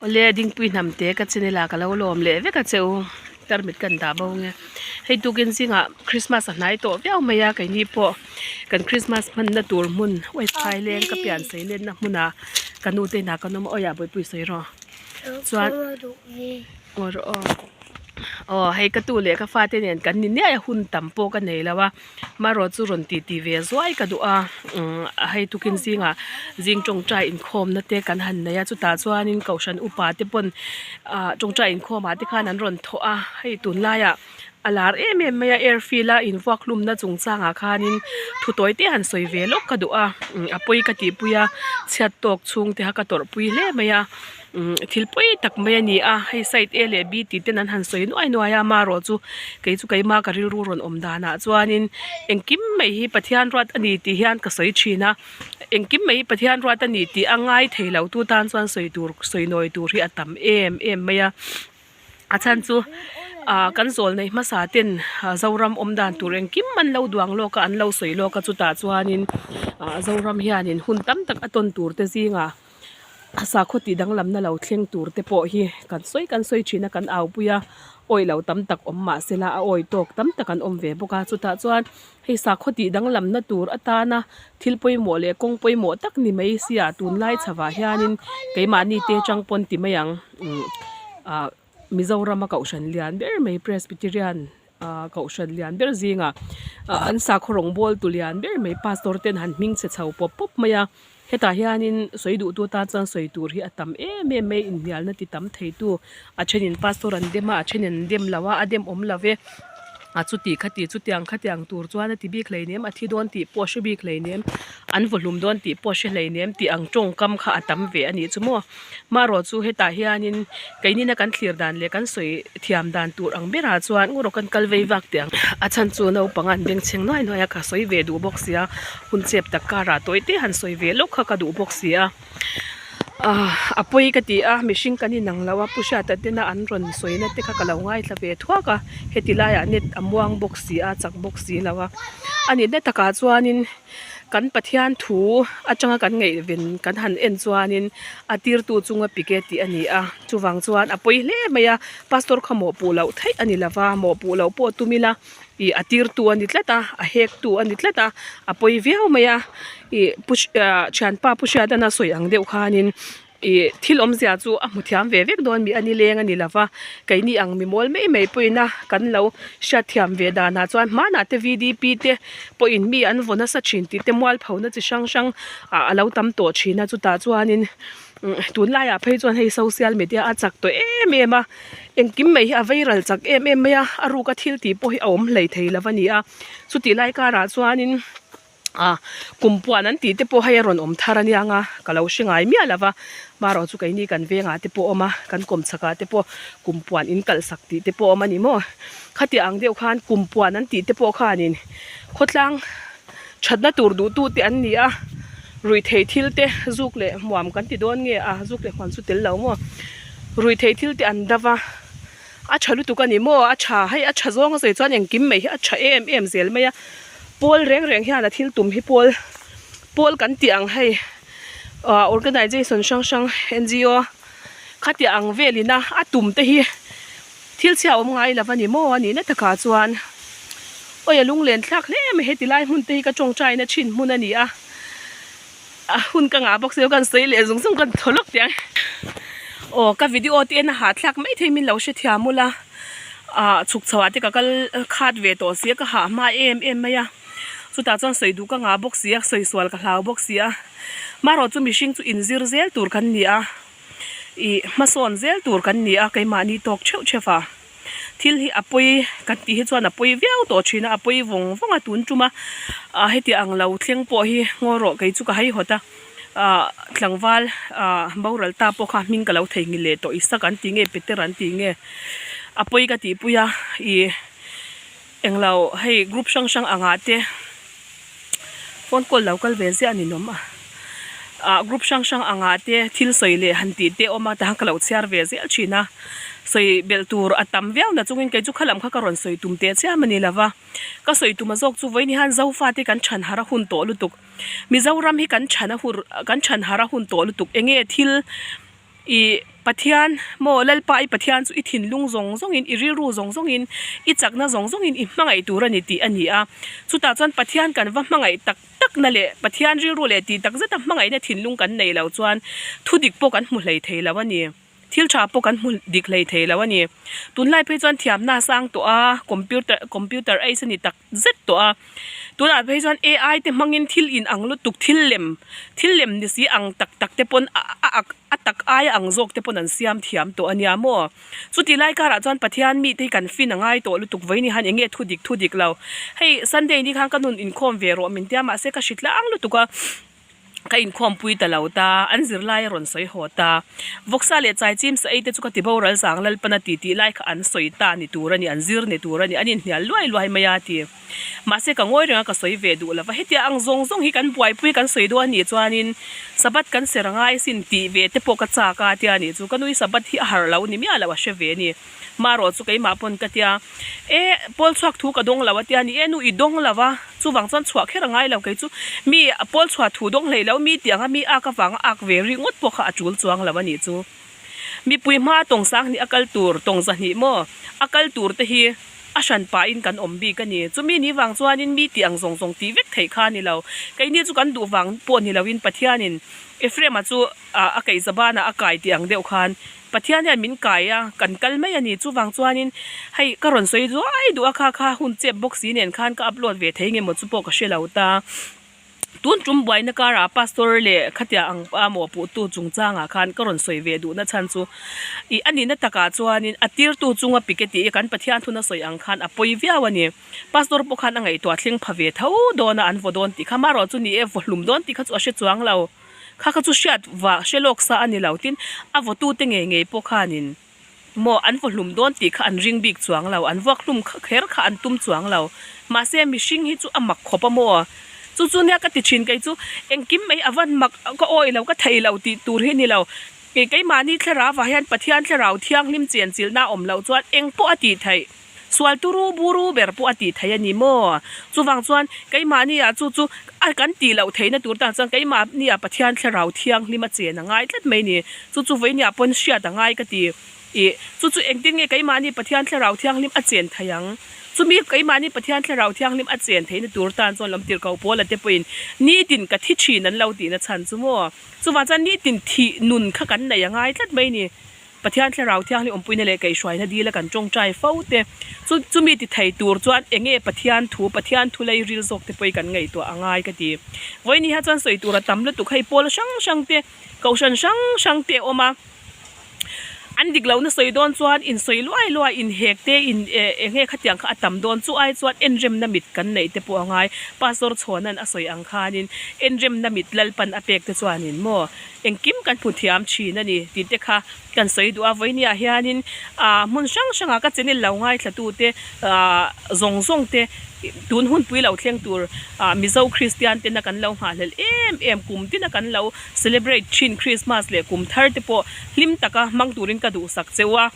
Awle Dingpui hnam te ka channel ah ka lo lawm leh vek a che u tarmit kan dah bo nge hei tukin zingah Christmas a hnai tawh viau mai a keini pawh kan Christmas hmanna tur hmun West Phailen ka pian sei lenna hmunah ka nu te inah kan awm a awi ah buaipui sawi rawh chuan aw rawh aw aw hei ka tu leh ka fate nen kan ni nuai a hun tam pawh ka nei lo a. Marawh chu rawn ti ti ve zuai ka duh a umm hei tukin zingah zing tawngtai inkhawmna te kan han nei a chutah chuanin kohhran upa te pawn ah tawngtai inkhawmah te khan an rawn thawh a hei tunlaiah a lar em em mai a airfield a invuak hlumna chungchangah khanin thu tawi te han sawi ve lawk ka duh a umm a pawi ka tihpui a chhiat tawk chhung te kha ka tawrhpui hle mai a. Umm thil pawi tak mai a ni a hei side a leh b tih ten an han sawi nuai nuai a amaherawh chu kei chu keima ka rilru rawn awm danah chuanin engkim mai hi Pathian ruat a ni tih hian ka sawi thin a engkim mai hi Pathian ruat a ni tih a ngai thei lo tu tan chuan sawi tur sawi nawi tur hi a tam em em mai a a chhan chu ah kan zawl nei hmasa ten Zoram awm dan tur engkim an lo duang lawk a an lo sawi lawk a chutah chuanin ah Zoram hianin hun tam tak a tawn tur te zingah. Sakhaw tih danglamna lo thleng tur te pawh hi kan sawi kan sawi thin a kan au pui a awi lo tam tak awm mah se la a awi tawk tam tak an awm ve bawk a chutah chuan hei sakhaw tih danglamna tur atana thil pawimawh leh kawng pawimawh tak ni mai sia tunlai chhavah hianin keimahni te chang pawn ti mai ang umm ah Mizorama kohhran lian ber mai Presbyterian ah kohhran lian ber zingah ah an sakhaw rawngbawl tu lian ber mai pastor ten han hming chhe chho pawp pawp mai a. Hetah hianin sawi duhtu tan chuan sawi tur hi a tam em em mai inhnialna ti tam theitu a thenin pastor an dem a a thenin an dem lo a a dem awm lo ve a chuti khati chutiang khatiang tur chuan a ti bik hleinem a thi dawn tih pawh a hre bik hleinem an vaw hlum dawn tih pawh a hre hleinem tih ang tawngkam kha a tam ve a nih chu maw marawh chu hetah hianin keinina kan thlir dan leh kan sawi thiam dan tur ang berah chuan ngaw rawh kan kal vei vak teh ang a chhan chu naupang an bengchheng nuai nuai a ka sawi ve duh bawk sia hun chep tak karah tawi te han sawi ve lawk kha ka duh bawk si a ah a pawi ka ti a mihring kan inang lo a pu hriata tena an rawn sawina te kha ka lo ngaithla ve thuak a heti laiah net a muang bawk si a chak bawk si lo a a nihna takah chuanin kan Pathian thu atanga kan ngaihven kan han en chuanin a tirtu chunga pike tih a ni a chuvang chuan a pawi hle mai a pastor kha mawhpuh loh theih a ni lova mawhpuh loh pawh tum ila ih a tirtu a ni tlat a a hek tu a ni tlat a a pawi viau mai a ih pu ah thianpa pu hriatana sawi ang deuh khanin ih thil awmzia chu a hmu thiam ve vek dawn mi a ni leng a ni lova keini ang mi mawl mai mai pawhin a kan lo hriatthiam ve danah chuan hmanah te v d p te pawhin mi an vaw nasa thin tih te mualphona chi hrang hrang ah a lo tam tawh thin a chutah chuanin tunlaiah phei chuan hei social media a chak tawh em em a engkim mai hi a veiral chak em em mai a a ruka thil tih pawh hi a awm hlei thei lo a ni a chutih lai karah chuanin ah kum puan an tih te pawh hei a rawn awm thar aniang a ka lo hre ngai miah lo va marawh chu keini kan vengah te pawh a awm a kan kawmchhakah te pawh kum puan in kalh sak tih te pawh a awm a ni maw khatiang ang deuh khan kum puan an tih te pawh khanin khawtlang thatna tur duh tu te an ni a ruihtheih thil te zuk leh hmuam kan ti dawn nge a zuk leh hmuam chu tel lo maw ruihtheih thil te an dava a tha lutuk a ni maw a tha hei a tha zawng a sawi chuan engkim mai hi a tha em em zel mai a pawl reng reng hian a thil tum hi pawl pawl kan tih ang hei ah organization hrang hrang N G O khatiang ang velin a a tum te hi thil chhia awm ngai lo a ni maw a nihna takah chuan awi a lunglen thlak hle mai heti lai hmun te hi ka tawngtaina thin hmun a ni a a hun ka ngah bawk sia kan sawi leh zung zung kan thaw lawk teh ang aw ka video te en a hahthlak mai thei min lo hrethiam ula ah chhuk chho ah te ka kal khat ve tawh sia ka hah hma em em mai a chutah chuan sawi duh ka ngah bawk sia sawi sual ka hlau bawk sia marawh chu mihring chu inzir zel tur kan ni a ih hmasawn zel tur kan ni a keimahni tawk theuh theuh a. Thil hi a pawi kan tih hi chuan a pawi viau tawh thin a, a pawi vawng vawng a tun tum a, ah heti ang lo thleng pawh hi ngaw rawh kei chu ka haihawt a, ah tlangval ah boral ta pawh kha hming ka lo theihnghilh leh tawh Isak an tih nge Peter an tih nge a pawi ka tihpui a ih englo hei group hrang hrang angah te phone call lo kal ve ziah a ni nawm a ah group hrang hrang angah te thil sawi leh han tih te a awm a tah khan ka lo chhiar ve zel thin a sawi belh tur a tam viau na chungin kei chu kha lam kha ka rawn sawi tum teh chiam a ni lo va ka sawi tum a zawk chu vawiin hian zofa te kan than har a hun tawh lutuk Mizoram hi kan than a hur kan than har a hun tawh lutuk eng nge thil. Ih Pathian maw Lalpa i Pathian chu i thinlung zawng zawngin i rilru zawng zawngin i chakna zawng zawngin i hmangaih tur a ni tih a ni a. Chutah chuan Pathian kan va hmangaih tak takna leh Pathian rilru leh tih tak zeta hmangaihna thinlung kan neih loh chuan thudik pawh kan hmu hlei thei lo a ni. Thil tha pawh kan hmu dik hlei thei lo a ni. Tunlai phei chuan thiamna a sang tawh a, computer computer age a ni tak zet tawh a. Tunah phei chuan ai te hmangin thil in ang lutuk thil lem thil lem ni si ang tak tak te pawn a a a tak aia ang zawk te pawn an siam thiam tawh a nia maw. Chuti lai karah chuan Pathian mite hi kan fin a ngai tawh lutuk vawi ni han eng nge thu dik thu dik lo. Hei Sunday ni khan ka nun inkhawm ve rawh min tia mahse ka hri tlang lutuk a. Ka inkhawmpui ta lo ta, an zirlai a rawn sawi haw ta. Vawksa leh chaichim sa ei te chu ka ti boral zang Lalpana ti tih lai kha an sawi ta ni tur a ni, an zir ni tur a ni, an inhnial luai luai mai a ti. Mahse ka ngawi reng a ka sawi ve duh lo va, hetia ang zawng zawng hi kan buaipui kan sawi duh a nih chuanin Sabbath kan ser angai sin tih ve te pawh ka chak a tia nih chu ka nui Sabbath hi a harh lo ni miah lo a hre ve a ni. Marawh chu keimah pawn ka tia, E, pawl chhuak thu ka dawng lo a tia ni e, nu i dawng lo a, chuvang chuan chhuah kher a ngai lo kei chu mi pawl chhuah thu dawng hlei lo mi tih anga mi ak avanga ak ve rih ngawt pawh kha a tul chuang lo a nih chu. Mipui hma tawng sanghnih a kal tur, tawng zahnih maw a kal tur te hi a hran pahin kan awm bik a ni. Chumi ni vang chuanin mi tih ang zawng zawng tih vek theih kha a ni lo. Keini chu kan duh vang pawh ni loin Pathianin Ephraim-a chu a kaihzabanah a kai tih ang deuh khan Pathian hian min kai a, kan kal mai a ni. Chuvang chuanin hei ka rawn sawi duai duh a, kha kha hun chep bawk si nen khan ka upload ve thei nge maw chu pawh ka hre lo ta. Tun tum buaina karah pastor leh khatia ang a mawhpuhtu chungchangah khan ka rawn sawi ve duhna chhan chu ih a nihna takah chuanin a tirtu chunga pike tih hi kan Pathian thuna sawi ang khan a pawi viau a ni. Pastor pawh khan a ngaihtuah thleng pha ve tho dawn a, an vaw dawn tih kha marawh chu ni e, vaw hlum dawn tih kha chu a hre chuang lo. Kha kha chu hriat vah hre lawk sa a ni lo tin a vawtute ngei ngei pawh khanin maw an vaw hlum dawn tih kha an ring bik chuang lo, an vuak hlum kha kher kha an tum chuang lo. Mahse mihring hi chu a mak khawp a maw? Chu chu nia ka ti thin kei chu engkim mai a van mak ka awih lo ka thei lo tih tur hi ni lo. Kei keimahni thlarau ah hian Pathian thlarau thianghlim chenchilhna a awm loh chuan engpawh a tih theih. Sual turu buru ber pawh a tih theih a ni maw? Chuvang chuan keimahni ah chu chu a kan tih loh theihna tur tan chuan keimahni ah Pathian thlarau thianghlim a chen a ngai tlat mai ni. Chu chu vawinia pawn hriat a ngai ka ti. Ih, chu chu engtin nge keimahni Pathian thlarau thianghlim a chen theih ang? Chumi keimahni Pathian thlarau thianghlim a chen theihna tur tan chuan lawmtir ko Paula te pawhin nitin ka thi thin an lo tihna chhan chu maw? Chuvang chuan nitin thih nun kha kan nei a ngai tlat mai ni. Pathian Thlarau Thianghlim awmpuina leh kaihhruaina dila kan tawngtai fo te chu chumi ti thei tur chuan eng nge Pathian thu, Pathian thu lei ril zawk te pawh hi kan ngaihtuah a ngai ka ti. Vawiin hi chuan sawi tur a tam lutuk hei pawl hrang hrang te, kohhran hrang hrang te a awm a, an dik lohna sawi dawn chuan insawi luai luai, inhek te, in eh eng nge khatiang kha a tam dawn chu ai chuan enremna mit kan neih te pawh a ngai. Pastor Chhuana'n a sawi ang khanin enremna mit Lalpan a pek te chuanin maw Engkim kan hmu thiam thin a ni tih te kha kan sawi duh a, vawinia hianin ah hmun hrang hrangah ka channel lo ngaithlatute ah zawng zawng te tun hunpui lo thleng tur ah Mizo Kristian tena kan lo nghahhlelh em em kum tina kan lo celebrate thin Christmas leh kum thar te pawh hlim taka hmang turin ka duhsak cheu a.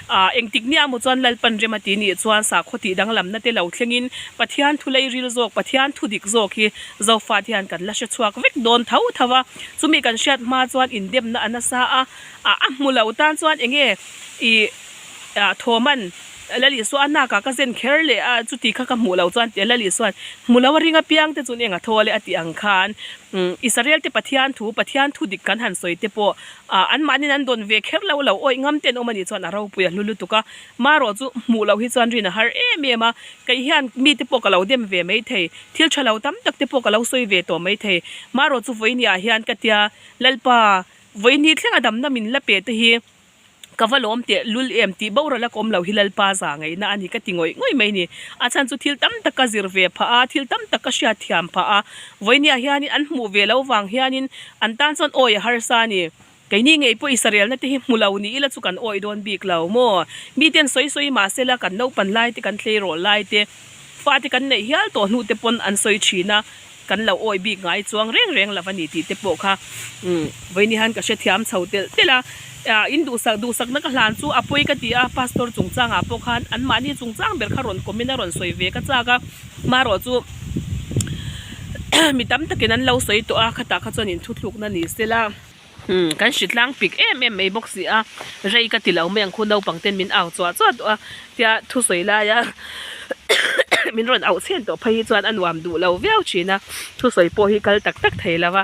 Ah, engtik nia maw chuan Lalpan rem a ti nih chuan sakhaw tih danglamna te lo thlengin Pathian thu lei ril zawk, Pathian thu dik zawk hi Zofate hian kan la hre chhuak vek dawn tho tho a. Chumi kan hriat hma chuan indemna a nasa a, ah a hmu lo tan chuan enge ih ah Thawman Lal Isua a nakah ka zen kher leh a, chuti kha ka hmuh lo chuan tia Lal Isua'n hmu lo a ring apiang te chu eng a thaw le a tih ang khan Israel te Pathian thu, Pathian thu dik kan han sawi te pawh Ah, anmahniin an dawn ve kher lo lo, awih ngam ten awm a nih chuan a ropui a hlu lutuk a, marawh chu hmuh loh hi chuan rin a har em em a, kei hian mite pawh ka lo dem ve mai thei, thil tha lo tam tak te pawh ka lo sawi ve tawh mai thei, marawh chu vawinia hian ka tia, Lalpa, vawini thlenga damna min la pe te hi ka va lawm teh lul em tih boral a ka awm lo hi Lalpa za ngaihna a ni ka ti ngawih ngawih mai ni, a chhan chu thil tam tak ka zir ve phah a, thil tam tak ka hriat thiam phah a, vawinia hianin an hmuh ve lo vang hianin An tan chuan awi a harsa a ni. Keini ngei pawh Israelna te hi hmu lo ni ila chu kan awi dawn bik lo maw? Miten sawi sawi mah sela kan naupan lai te kan tleirawl lai te, fate kan neih hial tawh hnu te pawn an sawi thin a, kan lo awi bik ngai chuang reng reng lo a ni tih te pawh kha vawiin hian ka hrethiam chho telh telh a. In duhsak duhsakna ka hlan chu a pawi ka ti a, Pastor chungchangah pawh khan anmahni chungchang ber kha rawn comment a rawn sawi ve ka chak a. Marawh chu mi tam takin an lo sawi tawh a, khatah kha chuan in thuthlukna ni se la. Umm kan hritlang pik em em mai bawk si a, rei ka ti lo mai ang khu naupang ten min au chuah chuah tawh a, tia thusawi laia min rawn auh chhen tawh phei hi chuan a nuam duh lo viau thin a, thusawi pawh hi kal tak tak thei lo va,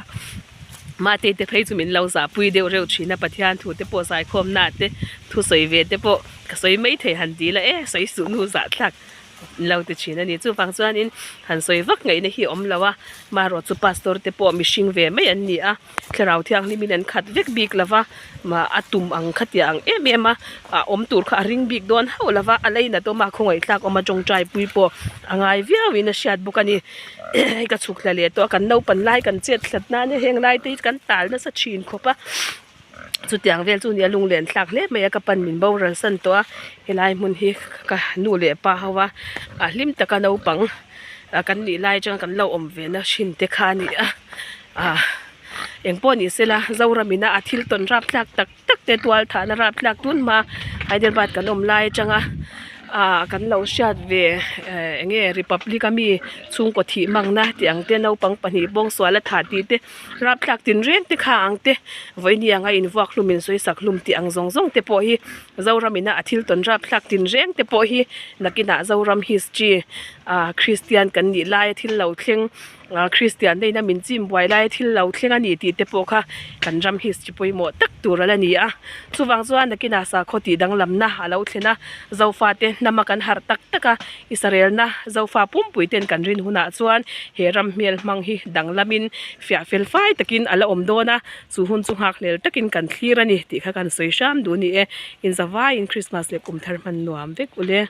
mahte te phei chu min lo zahpui deuh reuh thin a, Pathian thu te pawh zaikhawmna te thusawi ve te pawh ka sawi mai thei han ti la e sawi suh nu zahthlak. lo ti thin a ni. Chuvang chuanin han sawi vak ngaihna hi a awm lo a, marawh chu pastor te pawh mihring ve mai an ni a, thlarau thianghlimin an khat vek bik lo va, mah a tum ang khatia ang em em a, a awm tur kha a ring bik dawn hauh lo va, a leinat awm a, khawngaihthlak awm a tawngtai pui pawh a ngai viauin a hriat bawk a ni. Hei ka chhuk thla leh tawh a, kan naupan lai kan chet hlat nan a heng lai te hi kan tal nasa thin khawp a. Chutiang vel chu nia lunglen thlak hle mai a ka pan min boral san tawh a helai hmun hi ka nu leh pa ho a a hlim taka naupang kan nih lai atanga kan lo awm ve na hrin te kha a ni a ah engpawh ni sela Zoram ina a thil tawn rap thlak tak tak te tual thah na rap thlak tun hma Hyderabad kan awm lai atanga ah kan lo hriat ve eh eng nge Republic ami chhungkaw thih hmangna tih ang te naupang pahnih bawngsual a thah tih te. Rapthlak tinreng te kha ang te, vawiini anga invuak hlum insawisak hlum tih ang zawng zawng te pawh hi Zoram ina a thil tawn rapthlak tinreng te pawh hi nakinah Zoram history ah Kristian kan nih laia thil lo thleng ah Kristian na ina min chim buai laia thil lo thleng a ni tih te pawh kha kan ram history pawimawh tak tur a la ni a. Chuvang chuan nakinah sakhaw tih danglamna a lo thlen a, Zofate hnama kan harh tak tak a, Israelna Zofa pumpui ten kan rin hunah chuan he ram hmel hmang hi danglamin fiah fel fai takin a la awm dawn a, chu hun chu nghakhlel takin kan thlir a ni tih kha kan sawi hram duh a ni e. Inzavaiin Christmas leh kum thar hman nuam vek ule.